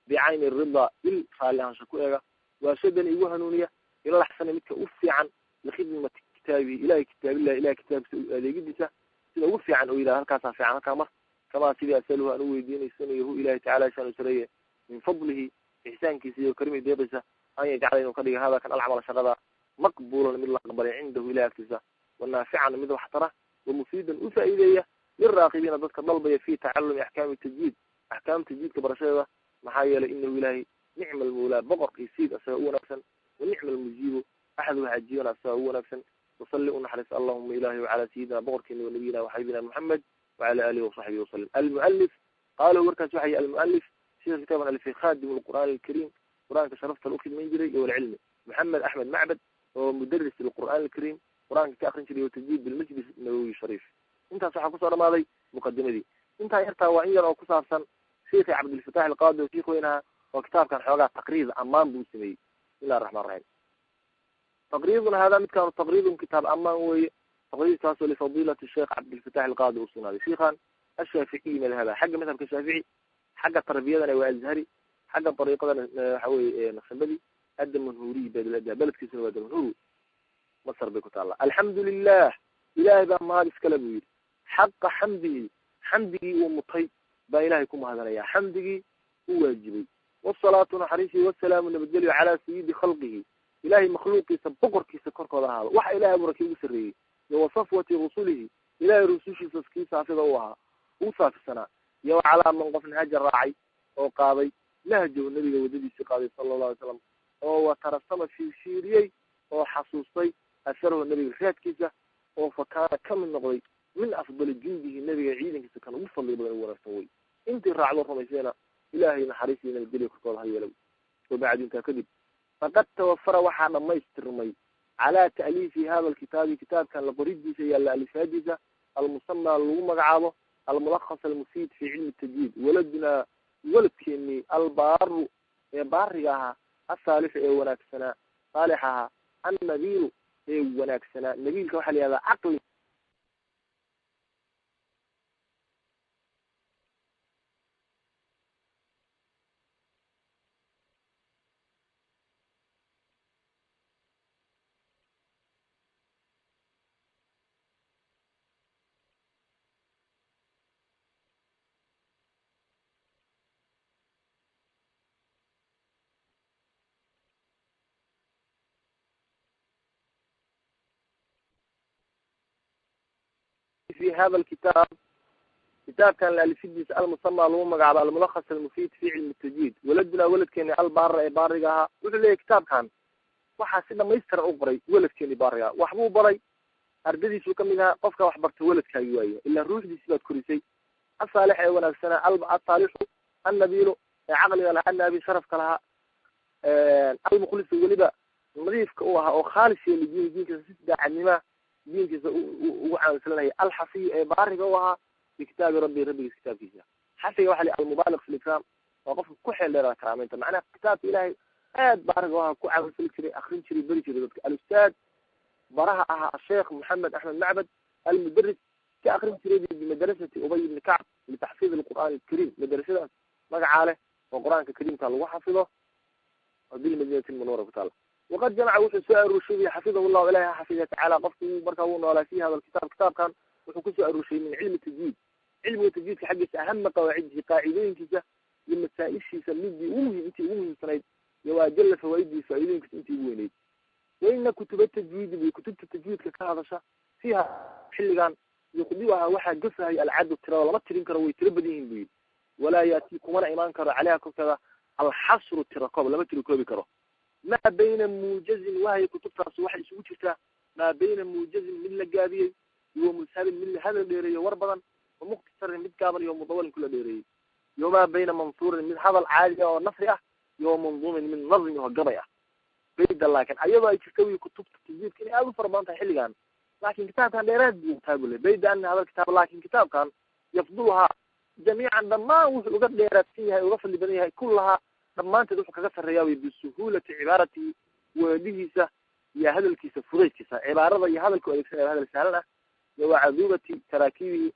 bicayni rida, il raalli ahaansha ku eega, waashadan, igu hanuuniya, ila laxsana, midka u fiican, likhidmati kitaabihi, ilahay kitaabillahi, ilahay kitaabkiisa adeegidiisa sida ugu fiican, oo yidhaha halkaasaa fiican, halkaa mar. Kamaa sidii asaluhu, aan u weydiinaysanayo, hu ilahi tacala shaanu sareeye, min fadlihi, ixsaankiisa, iyo karimi, deeqiisa, an yajcala, inuu ka dhiga, hada kan alcamala, shaqada, maqbuulan, mid la aqbalay, cindahu, ilahi agtiisa, wanaafican, mid waxtara, wamufiidan, u faa'iideeya, liraaqibiina, dadka dalbaya, fi tacalumi axkaami tajwiid, axkaam tajwiidka barashadeeda. Maxaa yeelay inahu ilahay nicma almawlaa, boqor iyo siid asaga u wanaagsan, wa nicma almujiibu, axad wax ajibana asaga u wanaagsan. Wasalli, u naxariis, allahuma ilahi calaa sayidina, boqorkeena, wa nabiyina waxabibina Moxamed, wacala alihi wasaxbihi wasalim. Almualif qaala, warkaas waxay almualif sida kitaaban alifay khadim alqur'aan alkariim, qur-aanka sharafta u khidmayn jiray iyo walcilmi, Moxamed Axmed Macbad, oo mudaris lilqur'aan alkariim. Quraanka ka akhrin jiray wa tajdiid bilmasjid nabawi shariif. Intaas waxaa kusoo dhamaaday muqadimadii. Intaa yartaa waa in yar oo ku saabsan sheikhi Cabdilfataax Alqaadi oo sheikh weynaha oo kitaabkan xoogaa taqriid ammaan buu sameeyey. Bismillahi raxmaan raxiim. Taqriidun hada midkaanu taqriidun kitaab ammaan weeye, taqriidkaasoo lifadiilati sheekh Cabdilfataax Alqaadi u sugnaaday. Sheikhan ashaaficiyi madhaba, xagga madhabka shaafici, xagga tarbiyadana waa azhari, xagga dariiqadana waxa weye naqshambadi, adamanhuuriy badlada, beledkiisuna waa damanhuur, Masar bay ku taallaa. Alxamdu lilah, ilaahay baa mahad iskale buu yidhi. Xaqa xamdihi, xamdigii uu mutay baa ilaahay ku mahadanayaa, xamdigii u waajibay. Wasalaatu naxariisi wasalaamu nabadgelyo calaa sayidi khalqihi, ilaahay makhluuqiisa boqorkiisa korkooda ahaado, waxa ilahay abuurakii ugu sarreeyey, iyo wa safwati rusulihi, ilaahay rusushiisa kii saafida u ahaa, ugu saafisanaa, iyo wa calaa man qof nahaja raacay oo qaaday nahjahu nabiga waddadiisii qaaday sala allahu alay slam, oo watarasama fiirfiiriyey oo xasuustay asarahu nabiga raadkiisa, oo fa kaana ka mid noqday min afdali jundihi, nabiga ciidankiisa kan ugu fadliga badan ugu wanaagsan wey. Intii raacdo rumaysayna ilaahay naxariis iyo nabadgelyo korkooda ha yeelo. Wabacdu, intaa kadib, faqad tawafara waxaa dhamaystirmay calaa ta'liifi hada alkitaabi, kitaabkan la qoridiisa iyo la alifaadiisa, almusamaa lagu magacaabo almulakhas almufiid fi cilmi tajwiid, waladunaa waladkeenii albaaru ee baariga ahaa, asaalixu ee wanaagsanaa, saalix ahaa, annabiilu ee wanaagsanaa. Nabiilka waxaa la yihahdaa caqli fi hada alkitaab, kitaabkan la alifidiisa almusamaa lagu magacaabo almulakhas almufiid fi cilmi tajwiid, waladunaa waladkeeni albaara ee baariga ahaa. Wuxuu leeyahy kitaabkan waxaa si dhamaystiran u qoray waladkeeni baariga, waxbuu baray, ardadiisuu kamid ahaa. Qofka wax barta waladkaagi waaye, ilaa ruuxdiisi baad korisay. Asaalix ee wanaagsanaa, asaalixu annabiilu ee caqliga lahaa, annaabi sharafka lahaa, almukhlisu weliba nadiifka u ahaa oo khaalis yeeli diin, diinkiisa si daacadnimaa diinkiisa ugu caansalanaya, alxafiy ee baariga u ahaa bikitaabi rabbi, rabbigiisa kitaabkiisa. Xafiga waxa la almubaaliq fi likraam, waa qofka ku xeel dheerada karaameynta, macnaha kitaabka ilaahay aad baariga u ahaa, ku caansali jiray, akrin jiray, beri jiray dadka. Alustaad baraha ahaa asheekh Maxamed Axmed Macbad almudaris, ka akrin jiray bimadrasati Ubay ibni Kacb litaxfiid alqur'aan alkariim, madrasadaas magacaa leh oo qur-aanka kariimka lagu xafido oo bilmadinati lmunawara ku taala. Waqad jamaca wuxuu soo aruurshay xafidahu llahu, ilahi ha xafida tacaala, qofku markaa wuu noolaa fi hada alkitaab, kitaabkan wuxuu kusoo aruurshay min cilmi tajwiid, cilmiga tajwiidka xaggiisa ahama qawaacidihi, qaacidooyinkiisa iyo masaa-ishiisa midii ugu muhim, intii ugu muhiimsanayd, iyo waa jalla fawaa'idihi, faa'iidooyinkiisa intii ugu weyneyd. Waina kutuba tajwiidi buy, kutubta tajwiidka ka hadasha fiiha xilligan yuqdiu ahaa waxaa gafahay alcadu, tirada lama tirin karo, way tiro badan yihiin buu yidhi. Walaa yaati kumana imaan karo caleyha korkeeda alxasru, tira koob lama tiro koobi karo. Maa bayna muujazin, wahaya kutubtaas waxay isugu jirtaa maa bayna muujazin mid la gaabiyey, iyo mushabin mid la hadal dheereeyo war badan, wa mukhtasarin mid gaaban, iyo mudawalin kula dheereeyey, iyo maa bayna mansuurin mid hadal caadi ah oo nafri ah, iyo manduumin mid nadmi oo gabay ah. Bayda laakin ayadoo ay jirta wi kutubta tajwiidka inay aada u fara badan tahay xilligan, laakin kitaabkan dheeraad buu wataa buu le. Bayda ana hadal kitaab, laakin kitaabkan yafduluhaa jamiican, dhammaan wuxuu uga dheeraadsan yahay, uga fadli badan yahay, kullahaa dhammaanteed wuxuu kaga sarreeyaa wey bisuhuulati cibaaratihi, weedhihiisa iyo hadalkiisa fudaydkiisa, cibaarada iyo hadalka u adeegsanaya hadal sahlan ah, iyo wa caduubati taraakiibihi,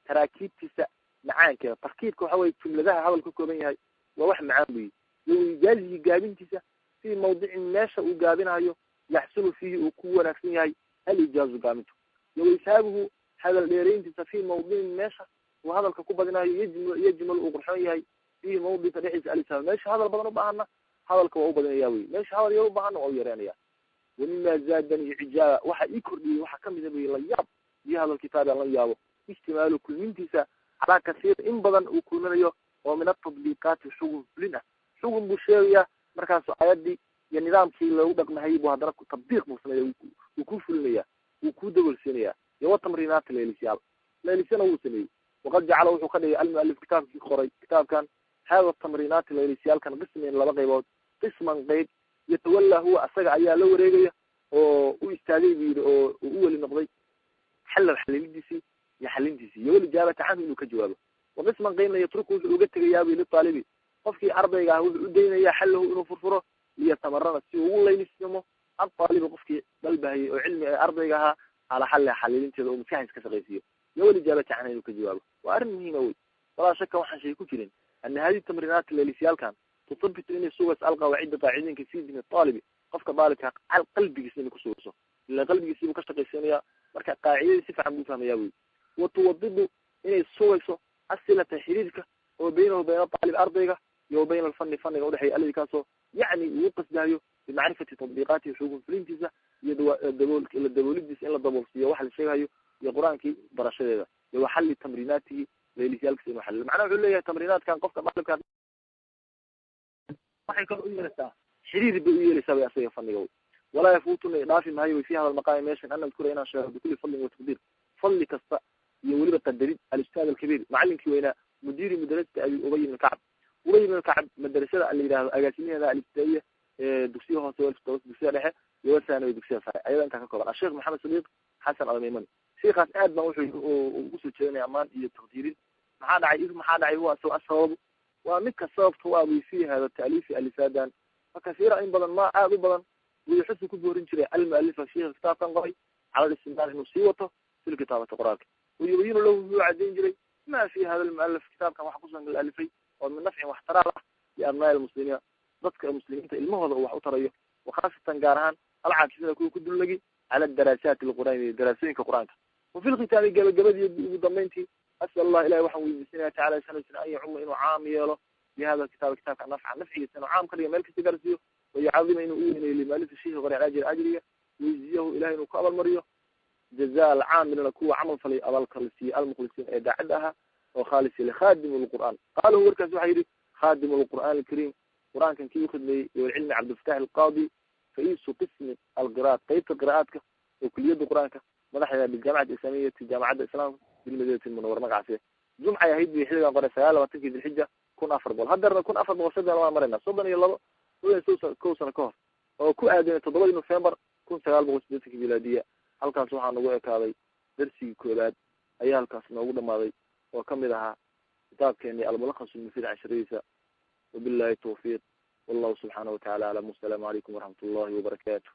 taraakiibtiisa macaankeeda. Tarkiibka waxa weye jumladaha hadal ka kooban yahay waa wax macaan buyi, iyo ijaazihi gaabintiisa fii mawdicin, meesha uu gaabinayo yaxsunu fiihi uu ku wanaagsan yahay alijaazu gaabintu, iyo waishaabuhu hadal dheerayntiisa fii mawdicin, meesha uu hadalka ku badinayo yajmal uu qurxoon yahay fiihi mawdica dhexdiisa alishaab, meesha hadal badan u baahana hadalka waa u badinaya wey, meesha hadal yar u baahana waa u yareenaya. Wamima zaadani cijaaba, waxa ii kordhiyey waxaa kamid a buyi la yaab biyo hadal kitaabi aan la yaabo, ijtimaalu kulmintiisa calaa kasiir in badan uu kulminayo oo min atadbiiqaati xugun fulin ah. Xugun buu sheegayaa, markaasu ayaddii iyo nidaamkii loogu dhaqmahayay buu haddana tadbiiq buu sameeya, wuu ku fulinaya, wuu ku dagolsiinaya, iyo wa tamriinaati laylisyaal, laylisyana wuu sameeyey. Waqad jacala wuxuu ka dhigay almualif kitaabkii qoray kitaabkan hada tamriinaati laylisyaalkan qismayn, laba qaybood, qisman qayb yatawallaa huwa asaga ayaa la wareegaya Oo u istaagay buu yidhi oo u weli noqday xalal xalilidiisii iyo xalintiisii iyo walijaabata canhu inuu ka jawaabo. Wa qisman qeybna yatruku wuxuu uga tegayaa bu litaalibi, qofkii ardayga ah wuxuu u daynayaa xalahu inuu furfuro, liyatamarana si uu ugu laylisimo altaalibi, qofkii dalbahayay oo cilmi ee ardayga ahaa, calaa xalliha xalilinteeda oo maskaxdiis ka shaqaysiiyo iyo walijaabata canhu inuu ka jawaabo. Waa arrin muhiima wey. Walaa shaka waxaan shay ku jirin ana hadihi tamriinaat laylisyaalkan tuthabitu inay sugayso alqawaacidda qaacidooyinka fi dihni taalibi, qofka daalibka qalbigiisa inay kusugayso, ila qalbigiisi buu ka shaqaysiinaya, marka qaacidadii si fiican buu fahmayaa wey. Wa tuwadidu inay sugayso asilata xiriirka oo baynahu bayna aalib ardayga iyo wa bayna alfani faniga udhexeeya, aladi kaasoo yacni uu qasdahayo bimacrifati tatbiiqaatihi, xugun fulintiisa iyo dabool la daboolidiisa in la daboolsiiyo waxa la sheegahayo iyo qur-aankii barashadeeda iyo wa xalli tamriinaatihi laylisyaalkiisa inuu xalilo. Macnaha wuxuu leeyahay tamriinaadkan qofka daalibka waxay kale u yeelaysaa xiriir bay u yeelaysaa bay asaga faniga wey. Walaa yafuutuna dhaafi maayo way fi hada almaqaami meeshan an nadkura inaan sheego bikulli fadlin wa taqdiir, fadli kasta iyo weliba qadarid, alistaad alkabiir, macalinkii weynaa, mudiiri madrasata abi Ubay ibn Kacb, Ubay ibn Kacb madrasada la yidhahdo agaasimaheeda alibtidaaiya ee dugsiya hoose, dugsiya dhexe iyo wathanawi dugsiya sare, ayada intaa ka kooban, asheekh Maxamed Sadiiq Xasan Almaymani. Sheikaas aad baan wuxuu ugu soo jeedinaya amaan iyo taqdiirin. Maxaa dhacay? Maxaa dhacay? Huwa asababu, waa midka sababta u abuy fi hada taaliifi alifadan fa kasiira, in badan ma aada u badan wuu xusu ku boorin jiray almualifa, sheikha kitaabkan qoray, cala listimraar inuu sii wato fil kitaabati qoraalka, wayubayinu lahu wuxuu cadeyn jiray ma fi hada almualif, kitaabkan waxa kusugan la alifay oo min nafcin waxtaraal ah liabnaai almuslimiina, dadka muslimiinta ilmahooda uu wax u tarayo, wakhaasatan gaar ahaan alcaakifina kuwa ku dullagi cala daraasaati alqur'aaniya, daraasooyinka qur-aanka. Wa fi lkhitaami gabagabadii ugu dambeyntii, asal Allah ilahi waxaan weydiisanaya tacala sanadsan an yacuma inuu caam yeelo bihada kitaab kitaabka nafca, nafcigiisa inuu caam ka dhiga, meel kasta gaarsiiyo, wayucadima inuu u weyneeyo limaalifi shiikhi qoray ajri ajriga, weyziyahu ilahay inuu ku abaalmariyo jaza alcaamilina, kuwa camal falay abaalka la siiyey, almukhlisiin ee daacadda ahaa oo khaalis khaadim lqur'aan. Qaala hu warkaas waxaa yidhi khaadim lqur'aan alkariim, qur-aankan kii ukhidmeeyey, iyo walcilmi, Cabdilfataax Alqaadi, ra'iisu qismi alqira'at, qeybta qira'aadka oo kuliyadda qur-aanka madaxdeeda biljamacati islaamiyati, jaamacadda islaamka bilmadinati lmunawara. Magacaasi jumcay ahayd bay xilligan qoray, 29-kii Dilxija 1400. Haddeerna 1403 waan marayna, 32, 31 sano ka hor oo ku aadanay 7-dii November 1980-kii milaadiya. Halkaas waxaa nagu ekaaday darsigii koobaad ayaa halkaas noogu dhamaaday oo kamid ahaa kitaabkeeni Almulakhas Almufiid casharadiisa. Wabillahi tawfiiq, wallahu subxaanahu watacala aclam. Wasalaamu calaykum waraxmat ullahi wabarakaatu.